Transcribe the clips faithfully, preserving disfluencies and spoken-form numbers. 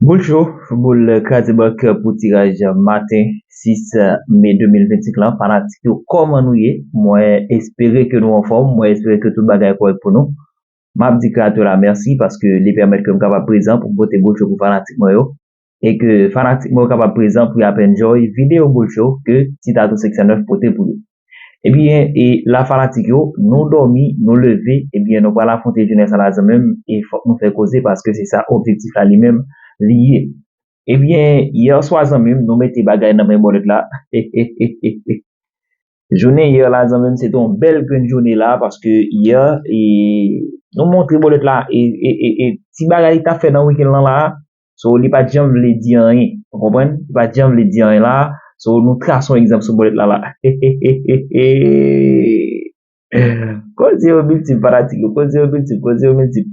Boul cho, boul kraze bank pou tiraj maten sis me de mil vennsenk lan. Fanatik yo, kòman nou ye? Mwen espere ke nou anfòm, mwen espere ke tout bagay kòrèk pou nou. M ap di kreyatè la mèsi paske li pèmèt ke m kapab prezan pou m pote boul cho pou fanatik mwen yo. E ke fanatik mwen yo kapab prezan pou y ap enjoy videyo boul cho ke Ti Tatou senk san nèf pote pou yo. Ebyen, e la fanatik yo, nou dòmi, nou leve, ebyen, nou pral afwonte jounen sa la zanmi m, e fòk nou fè koze paske se sa objektif la li menm li ye. Ebyen, yè swa zanmi m, nou mete bagay nan men bòlèt la. Jounen yè la zanmi m, se te yon bèl grenn jounen la paske yè, e, nou montre bòlèt la, e, e, e, e ti bagay li t ap fè nan wikenn lan la, so, li pa t janm vle di anyen. Ou konprann? Li pa t janm vle di anyen la. So, nou trase yon egzanp sou bòlèt la la. Koze yo miltip, fanatik yo. Koze yo miltip, koze yo miltip.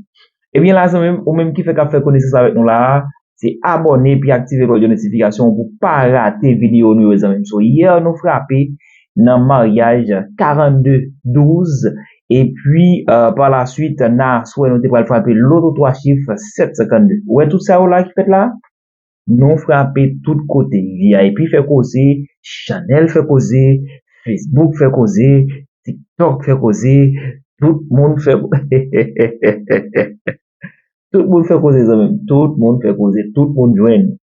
Ebyen, la, zanmi m, ou menm ki fèk ap fè konesans avèk nou la a, se abòne epi aktive klòch de notifikasyon pou pa rate videyo nou yo, zanmi m. So, yè, nou frape nan maryaj karannde douz, epi, euh, pa la suite, nan aswè, nou te pral frape loto twa chif sèt sankannde. Ou wè tout sa yo la ki fèt la? Nou frape tout kote. V I P fè koze, Chanèl fè koze, Facebook fè koze, TikTok fè koze, tout moun fè tout moun fè koze, zanmi m. Tout moun fè koze, tout moun jwenn.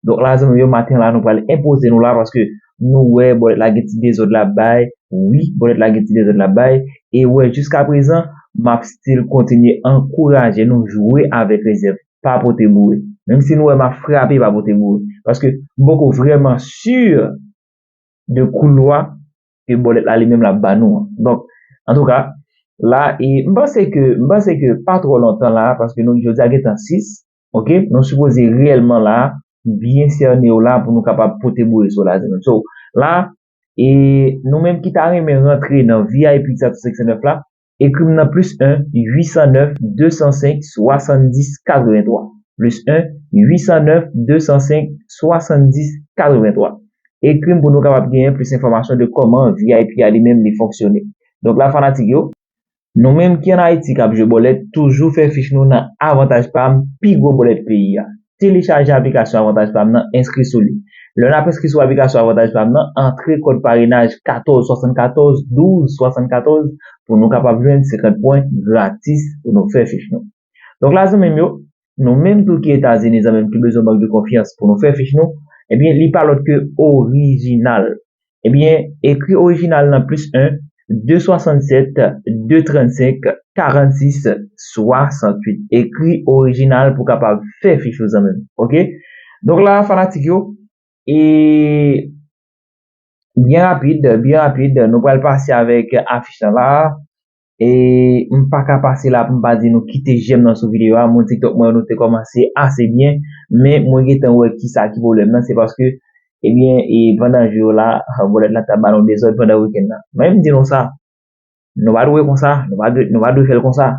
Donk la, zanmi m yo, maten la, nou pral enpoze nou la paske nou wè bòlèt la gen ti dezòd l ap bay. Wi, bòlèt la gen ti dezòd l ap bay. E wè, jiska prezan, m ap still kontinye ankouraje nou jwe avèk rezèv. Pa pote boure. Menm si nou wè m ap frape, pa pote boure. Paske m poko vrèman si de koulwa ke bòlèt la li menm l ap ba nou an. Donk, antouka, la, e m panse ke, m panse ke pa twò lontan la, paske nou jodi a gentan sis, oke? Nou sipoze reyèlman la, byen sène yo la pou nou kapab pote boure sou la, zanmi m. So, la, e nou menm ki ta renmen rantre nan V I P Ti Tatou senk san nèf la, ekri m nan plis en, uit san nèf, de san senk, swasanndis, katrevenntwa. Plis en, uit san nèf, de san senk, swasanndis, katrevenntwa. Ekri m pou nou kapab genyen plis enfòmasyon de kòman V I P a li menm li fonksyone. Donk la, fanatik yo, nou menm ki ann Ayiti k ap jwe bòlèt, toujou fè fich nou nan Avantaj Pam, pi gwo bòlèt peyi a. Telechaje aplikasyon Avantaj Pam nan, enskri sou li. Lè n ap enskri sou aplikasyon Avantaj Pam nan, antre kòd parenaj katòz swasannkatòz douz swasannkatòz pou nou kapab jwenn senkant pwen gratis pou nou fè fich nou. Donk la, zanmi m yo, nou menm tou ki Etazini, zanmi m ki bezwen bank de konfyans pou nou fè fich nou, ebyen, li pa lòt ke Orijinal. Ebyen, ekri Orijinal nan plis en, de swasannsèt, de trannsenk, karannsis, swasanntuit. Ekri Orijinal pou kapab fè fich ou, zanmi m. Oke? Donk la, fanatik yo, e byen rapid, byen rapid, nou pral pase avèk afich lan la. E m pa ka pase la pou m pa di nou kite jèm nan sou videyo a. Moun TikTok mwen yo, nou te kòmanse ase byen, men mwen gentan wè kisa ki pwoblèm nan, se paske, ebyen, e pandan jou yo la, bòlèt la t ap ba nou dezòd pandan wikenn nan. Men m di nou sa, nou pa dwe konsa, nou pa dwe, nou pa dwe fè l konsa.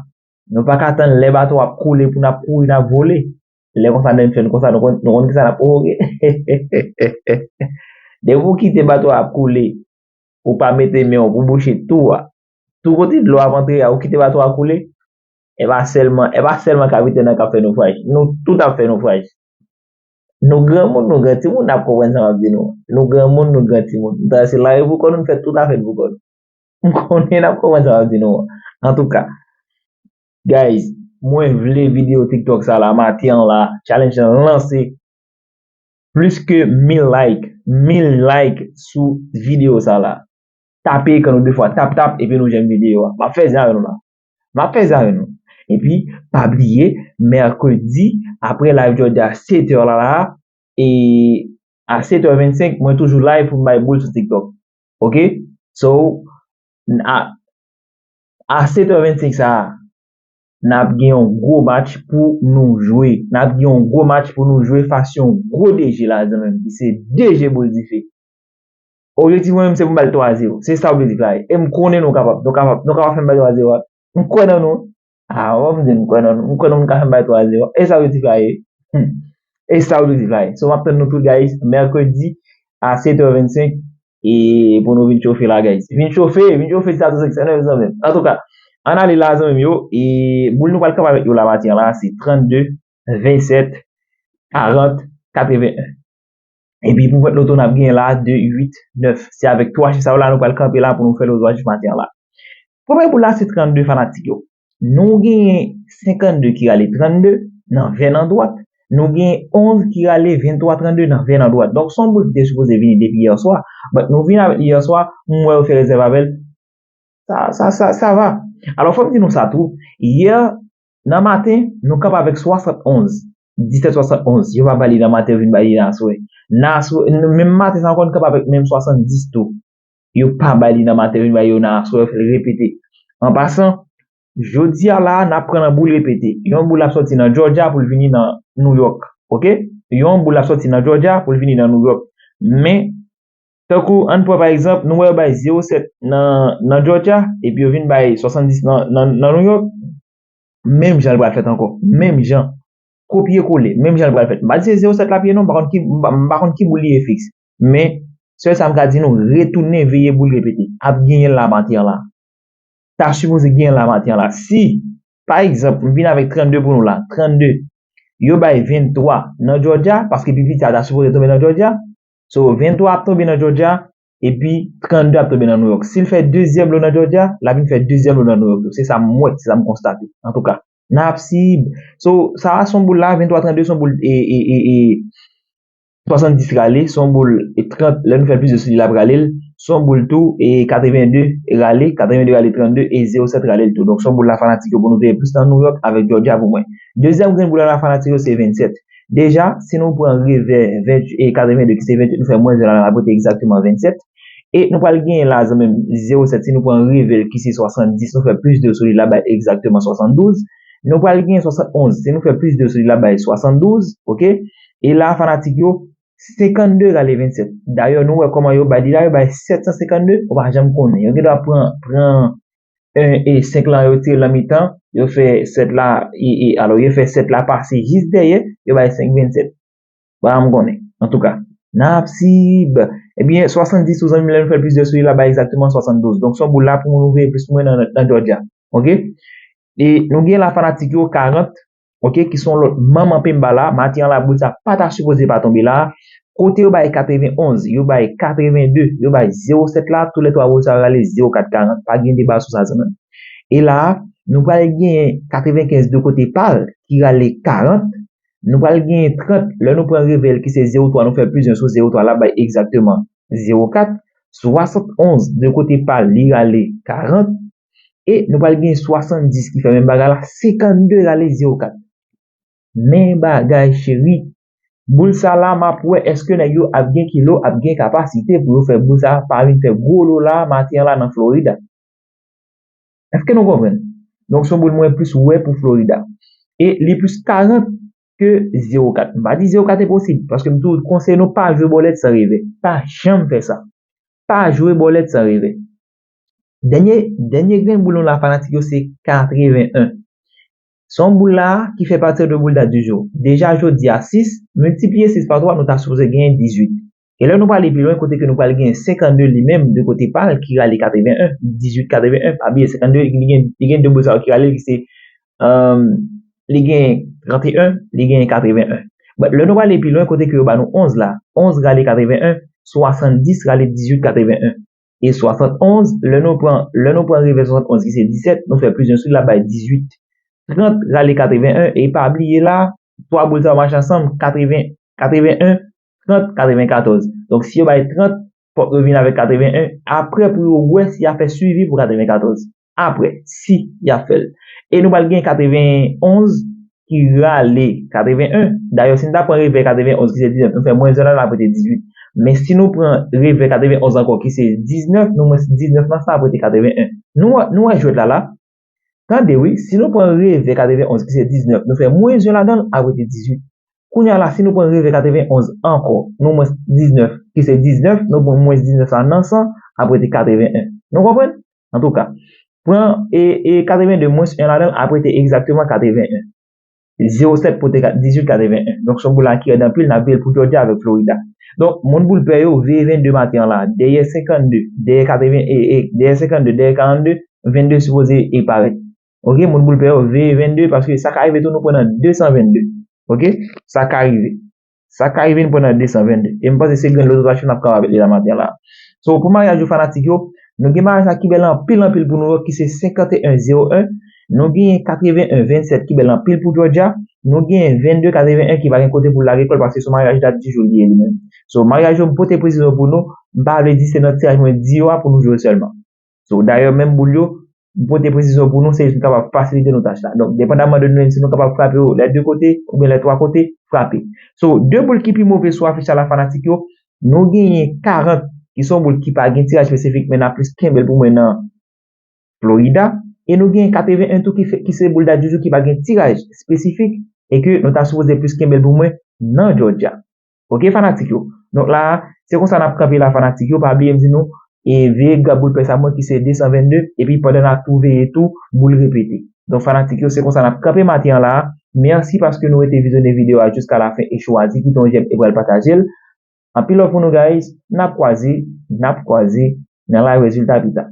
Nou pa ka tann lè bato ap koule pou n ap kouri, n ap vole. Lè konsa, menm fè n konsa, nou konn, nou konn kisa n ap pwovoke. Depi w kite bato a ap koule, ou pa mete men w pou bouche twou a. Tou kote dlo ap antre a, ou kite bato a koule. E pa sèlman, e pa sèlman kapitèn nan k ap fè nofraj. Nou tout ap fè nofraj. Nou granmoun, nou gran timoun, n ap konprann sa m ap di nou. Nou granmoun, nou gran timoun. M travèse lari pou kò nou, n fè tout afè n pou kò nou. M konnen n ap konprann sa m ap di nou an. Antouka, guys, mwen vle videyo TikTok sa la, maten an la, challenge lan lanse. Plis ke mil like, mil like sou videyo sa la. Tape ekran nou de fwa, tap tap, epi nou jwenn videyo a. M ap fè zen avè nou la. M ap fè zen avè nou. Epi, pa bliye, mèkredi, apre live jodi a sèt è la la, e a sèt è vennsenk, mwen toujou live pou m bay boul sou TikTok. Oke? So, a, a sèt è vennsenk sa a, n ap gen yon gwo match pou nou jwe. N ap gen yon gwo match pou nou jwe fas yon gwo D J la, zanmi m, ki se D J Boul Dife. Objektif mwen menm, se pou m ba l twa zewo. Se sa objektif la ye. E m konnen nou kapab. Nou kapab. Nou kapab fè m bay twa zewo a. M kwè nan nou. A, w ap di m kwè nan nou. M kwè nan nou ka fè m bay twa zewo. E sa objektif la ye. Hmm. E sa objektif la ye. So, m ap tann nou tout, guys, mèkredi a sèt è vennsenk, e pou nou vin chofe la, guys. Vin chofe, vin chofe Ti Tatou senk san nèf, zanmi m. Antouka, ann ale la, zanmi m yo, e boul nou pral kanpe avèk yo la maten an la, se trannde, vennsèt, karant, katreven en. Epi pou fèt loto n ap genyen la, de, uit, nèf. Se avèk twa chif sa yo la nou pral kanpe la pou nou fè loto a chif maten an la. Premye boul la se trannde, fanatik yo. Nou genyen senkannde ki rale trannde nan vèn an dwat. Nou genyen onz ki rale venntwa trannde nan vèn an dwat. Donk, se yon boul ki te sipoze vini depi yè swa. But nou vin avèk li yè swa, m wè yo fè rezèv avè l. Sa, sa, sa, sa va. Alò, fò m di nou sa tou. Yè, nan maten, nou kanpe avèk swasannonz, disèt swasannonz. Yo pa bay li nan maten, yo vin bay li nan aswè. Nan aswè, menm maten sa ankò, nou kanpe avèk menm swasanndis tou. Yo pa bay li nan maten, yo vin bay yo nan aswè, yo fè l repete. An pasan, jodi a la, n ap pran nan boul repete. Yon boul ap sòti nan Georgia pou l vini nan New York. Oke? Yon boul ap sòti nan Georgia pou l vini nan New York. Men, tankou, ann pran pa egzanp, nou wè yo bay zewo sèt nan, nan Georgia, epi yo vin bay swasanndis nan, nan, nan New York. Menm jan l pral fèt ankò. Menm jan. Kopye kole. Menm jan l pral fèt. M pa di se zewo sèt l ap ye non, m pa konn ki, m pa, m pa konn ki boul li ye fiks. Men, sèl sa m ka di nou, retounen veye boul repete. Ap genyen l la maten an la. Ta sipoze genyen l la maten an la. Si, pa egzanp, m vin avèk trannde pou nou la. Trannde. Yo bay venntwa nan Georgia, paske pi piti a ta sipoze tonbe nan Georgia. So, venntwa ap tonbe nan Georgia, epi trannde ap tonbe nan New York. Si l fè dezyèm lo nan Georgia, l ap vin fè dezyèm lo nan New York tou. Se sa m wè, se sa m konstate. Antouka, n ap sib. So, sa a se yon boul la, venntwa trannde se yon boul e, e, e, e, swasanndis rale, se yon boul e trant, lè nou fè plis de sou li l ap rale l, se yon boul tou e katreven de rale, katreven de rale trannde e zewo sèt rale l tou. Donk, se yon boul la fanatik yo pou nou veye plis nan New York avèk Georgia pou mwen. Dezyèm grenn boul la fanatik yo se vennsèt. Deja, si nou pran revè venntuit e katreven de ki se venntuit, nou fè mwens de la, l ap rete egzakteman vennsèt. E nou pral genyen la, zanmi m, zewo sèt, si nou pran revè l ki se swasanndis, nou fè plis de sou li, l ap bay egzakteman swasanndouz. Nou pral genyen swasannonz, si nou fè plis de sou li, l ap bay swasanndouz, oke? E la, fanatik yo, senkannde rale vennsèt. Dayè, nou wè kòman yo bay li la, yo bay sèt san senkannde, ou pa janm konnen. Yo gendwa pran, pran en e senk lan, yo tire l nan mitan, yo fè sèt la, e, e, alò, yo fè sèt la pase jis dèyè, yo bay senk vennsèt. Ba m konnen. Antouka, n ap sib. Ebyen, swasanndis tou, zanmi m, lè nou fè plis de sou li, l ap bay egzakteman swasanndouz. Donk, se yon boul la pou nou veye plis pou mwen nan, nan Georgia. Oke? E nou gen la fanatik yo, karant, oke, ki se yon lòt manman penba la. Maten an la, boul sa pa ta sipoze pa tonbe la. Kote yo bay katrevenonz, yo bay katrevende, yo bay zewo sèt la, tou lè twa boul sa yo rale zewo kat karant. Pa gen deba sou sa, zanmi m. E la, nou pral genyen katrevenkenz de kote pa l, ki rale karant. Nou pral genyen trant, lè nou pran revè l ki se zewo twa, nou fè plis en sou zewo twa, l ap bay egzakteman zewo kat. Swasannonz de kote pa l, li rale karant. E nou pral gen swasanndis ki fè menm bagay la, senkannde rale zewo kat. Men bagay cheri. Boul sa la, m ap wè èske nèg yo ap gen kilo, ap gen kapasite pou yo fè boul sa pa vin fè gwo lo la, maten an la nan Florida. Èske nou konprann? Donk, se yon boul mwen plis wè pou Florida. E li plis karant ke zewo kat. M pa di zewo kat enposib, paske m toujou konseye nou pa jwe bòlèt san revè. Pa janm fè sa. Pa jwe bòlèt san revè. Dènye, dènye grenn boul nou la, fanatik yo, se katreven en. Se yon boul la ki fè pati de boul dat di jou. Deja jodi a sis, miltipliye sis pa twa, nou ta sipoze genyen dizuit. E lè nou prale pi lwen, kote ke nou pral genyen senkannde li menm de kote pa l ki rale katreven en, dizuit katreven en, pa bliye senkannde, li gen, li gen de boul sa yo ki rale l ki se, um, li gen trannde, li gen katreven en. But lè nou prale pi lwen, kote ke yo ba nou onz la, onz rale katreven en, swasanndis rale dizuit katreven en. E swasantonz, lè nou pran, lè nou pran revè swasantonz ki se disèt, nou fè plis en sou li, l ap bay dizuit. Trant rale katreven en, e pa bliye la, twa boul sa yo mache ansanm, katreven, katreven en, trant, katreven katòz. Donk, si yo bay trant, fòk yo vin avèk katreven en, apre pou yo wè si y a fè swivi pou katreven katòz. Apre, si y a fè l. E nou pral gen katrevenonz ki rale katreven en. Dayè, si n ta pran revè katrevenonz ki se diznèf, nou fè mwens en la, l ap rete dizuit. Men si nou pran revè katrevenonz ankò ki se diznèf, nou mwens diznèf nan sa ap rete katreven en. Nou wè, nou wè jwèt la la? Tande wi, si nou pran revè katrevenonz ki se diznèf, nou fè mwens en ladan l, ap rete dizuit. Kounye a la, si nou pran revè katrevenonz ankò, nou mwens diznèf ki se diznèf, nou pran mwens diznèf sa nan san, ap rete katreven en. Nou konprann? Antouka, pran e, e katrevende mwens en ladan l, ap rete egzakteman katreven en. Zewo sèt pote kat, dizuit katreven en. Donk, se yon boul la ki rèd anpil, n ap veye l pou Georgia avèk Florida. Donk, moun boul pè yo, veye vennde maten an la. Dèyè senkannde, dèyè katreven, e, e, dèyè senkannde, dèyè karannde, vennde sipoze e parèt. Oke, moun boul pè yo, veye vennde, paske sa ka rive tou nou pran nan de san vennde. Oke, sa ka rive. Sa ka rive n pran nan de san vennde. E m panse se grenn lotoswasyon n ap kapab rele la maten an la. So, pou maryaj yo fanatik yo, nou gen maryaj la ki bèl anpil anpil pou nou yo, ki se senkanteyen zewo en. Nou genyen katreven en vennsèt ki bèl anpil pou Georgia. Nou genyen vennde katreven en ki pa gen kote pou l lage kò l paske se yon maryaj dat di jou li ye li menm. So, maryaj yo m pote presizyon pou nou, m pa vle di se nan tiraj mwen di yo a pou nou jwe sèlman. So, dayè, menm boul yo, m pote presizyon pou nou, se jis nou kapab fasilite nou tach la. Donk, depandaman de nou menm, si nou kapab frape yo lè de kote, oubyen lè twa kote, frape. So, de boul ki pi move sou afich la, fanatik yo, nou genyen karant, ki se yon boul ki pa gen tiraj espesifik, men n ap plis kenbe l pou mwen nan Florida. E nou genyen katreven en tou ki, fè, ki se boul dat di jou ki pa gen tiraj espesifik, e ke nou ta sipoze plis kenbe l pou mwen nan Georgia. Ok, fanatik yo. Donk la, se konsa n ap kanpe la, fanatik yo. Pa bliye m di nou, e veye grab boul pè sa mwen ki se de san vennde, epi pandan n ap tou veye tou, boul repete. Donk, fanatik yo, se konsa n ap kanpe maten an la. Mèsi paske nou rete vizyonnen videyo a jiska lafen e chwazi kite yon jèm e pral pataje l. Anpil love pou nou, guys. N ap kwaze, n ap kwaze nan live rezilta pita.